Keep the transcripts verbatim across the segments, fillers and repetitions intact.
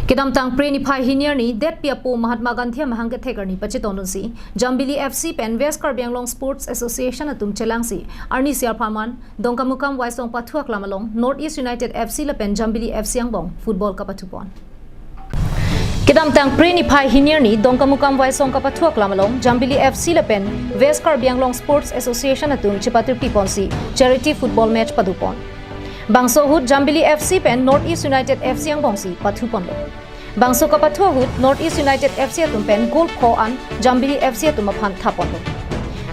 Kedamtang Phre niphai hini arni detpi apo Mahatma Gandhi amahang kethek arni pachetongdunsi Jambili F C pen West Karbi Anglong Sports Association atum chelangsi arnisi arphaman Dongkamukam Waisong pathu aklam along North East United F C lapen Jambili F C angbong football kapathupon. Kedamtang Phre niphai hini arni Dongkamukam Waisong kapathu aklam along Jambili F C lapen West Karbi Anglong Sports Association atum chepatirpiponsi charity football match padopon. Bangso ahut Jambili F C pen North East United F C angbongsi pathuponlo. Bangso kapathu ahut North East United F C atum pen goal pho an Jambili F C atum aphan thaponlo.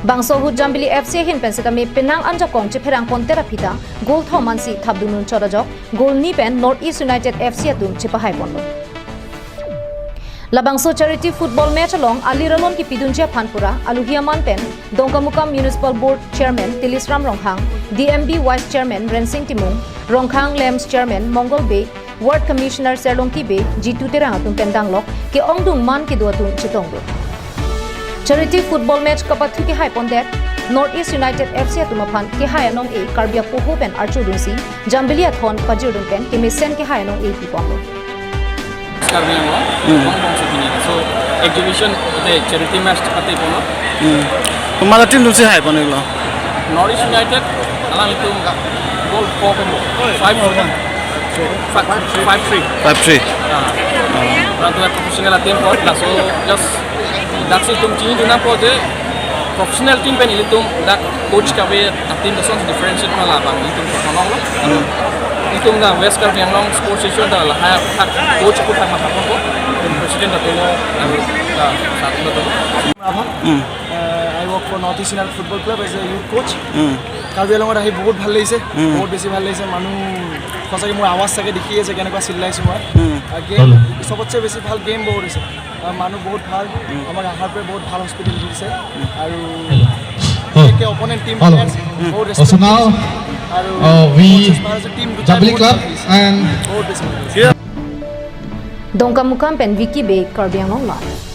Bangso ahut Jambili F C ahin pen setame penang an jakong chepherangpondet aphi ta goal thom ansi thapdun chot ajok goal ni pen North East United F C atum chepahaiponlo. Labangso charity football match along aliralon kipidunji aphan pura aluhi aman pen Dongkamukam Municipal Board Chairman Tilisram Ronghang, D M B Vice Chairman Rensing Timung, Ronghang Lamps Chairman Mongol Bey, Ward Commissioner Serlongki Bey, Jitu Terang atum pen danglok ke-ongdung man kedo atum chetongdun. Charity football match kapathu kehaipondet North East United F C atum aphan kehai anong-e Karbi apoho pen archodunsi Jambili athon pajirdun pen kemesen kehai anong-e piponlo. Karbi Anglong, Hmm. Bang Bang Sukini. So, exhibition, the charity match kapathuponlo. Hmm. Komat a-team atumsi haiponlo? North East United, alanglitum goal pho pen five, five, five three. Five three. Ah. Orang tu professional team pho, laso just daksi itum chinidun nangpo je professional team pen ilitum dak coach kave a-team lason differentiate ma labang itum kotonong lo. Hmm. Itum na West Karbi Anglong Sports Association ta lahai athak coach aphuthak mathaponpo. President atum lo, anu, ta, satu lo. Hmm. Uh, I work for North East United Football Club as a youth coach. Hmm. Karbi আংলঙত আহি বহুত ভাল লাগিছে, Hmm. বহুত বেছি ভাল লাগিছে। মানুহ সঁচাকৈ মোৰ আৱাজ চাগে দেখি আছে কেনেকুৱা চিল্লাইছোঁ মই। Hmm. Game Hello. চবতছে বেছি ভাল গেম বহুত হৈছে। আহ, মানুহ বহুত ভাল, Hmm. আমাক আহাৰ পৰা বহুত ভাল হস্পিটেলিটি দিছে। আৰু Hello. বিশেষকৈ অপনেণ্ট টিম Hello. প্লেয়াৰ্ছ বহুত Oh, so ৰেচপেক্ট now, কৰিছে। আৰু uh, we, কোচেছ ভাল আছে, টিম দুটাই Jambili বহুত Club ভাল খেলিছে। And বহুত বেছি ভাল লাগিছে। Dongkamukam pen Vicky Bey, Karbi Anglong Live.